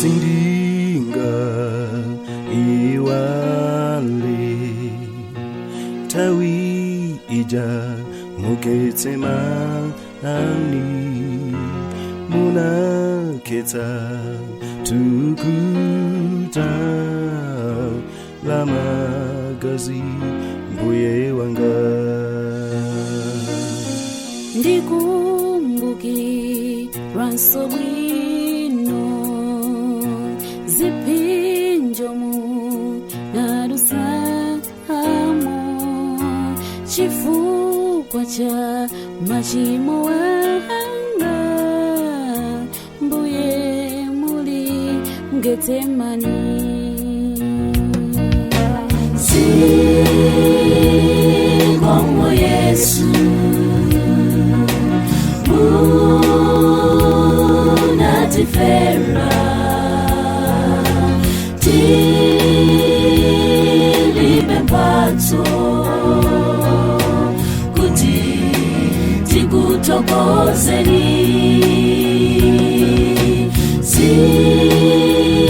Sindinga iwale tawi ija mugetsemani munakhetsa thukuta la magazi mbuye wanga. Ndikumbukiranso bwino ziphinjo munadusamo chifukwa cha machimo anga, mbuye muli mgetsemani. Zikomo Yesu, munatifera tilibe mphatso kuti tikuthokozeni.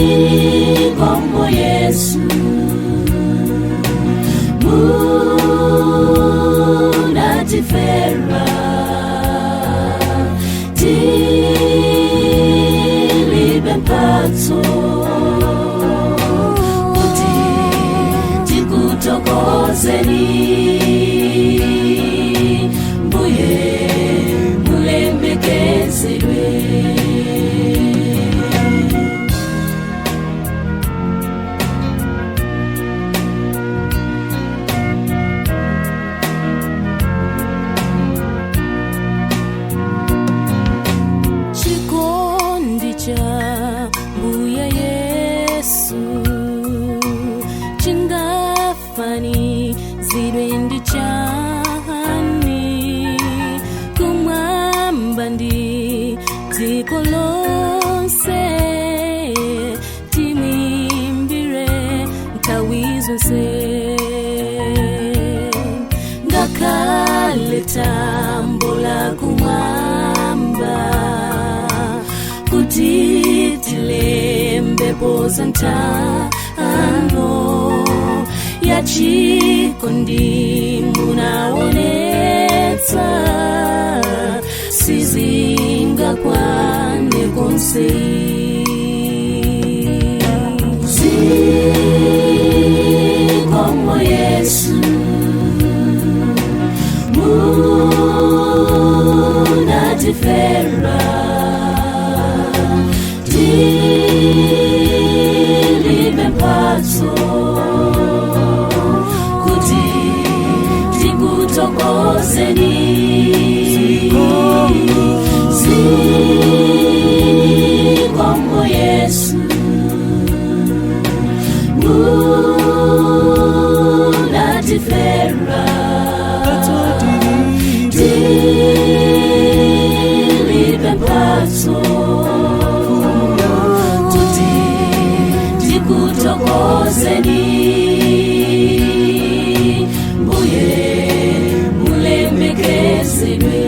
Zikomo Yesu, munatifera tilibe mphatso kuti tikuthokozeni, mbuye mulemekezedwe. Chikondi cha mbuye Yesu chingafanizidwe ndi chani kumwamba ndi dziko lonse, timwimbire nthawi zonse, ngakhale thambo la kumwamba kuti tilembepo za nthano ya chikondi munaonetsa, sizingakwane konse. Zikomo Yesu, munatifera tilibe mphatso kuti tikuthokozeni. Zikomo Yesu, munatifera tilibe mphatso kuti tikuthokozeni, mbuye mulemekezedwe.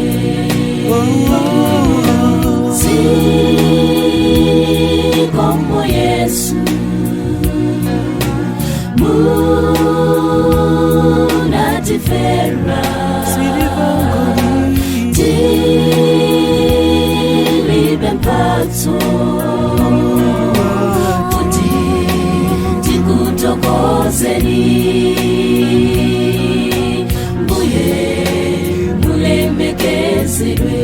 Zikomo Yesu, munatifera tilibe mphatso kuti tikuthokozeni, mbuye mulemekezedwe.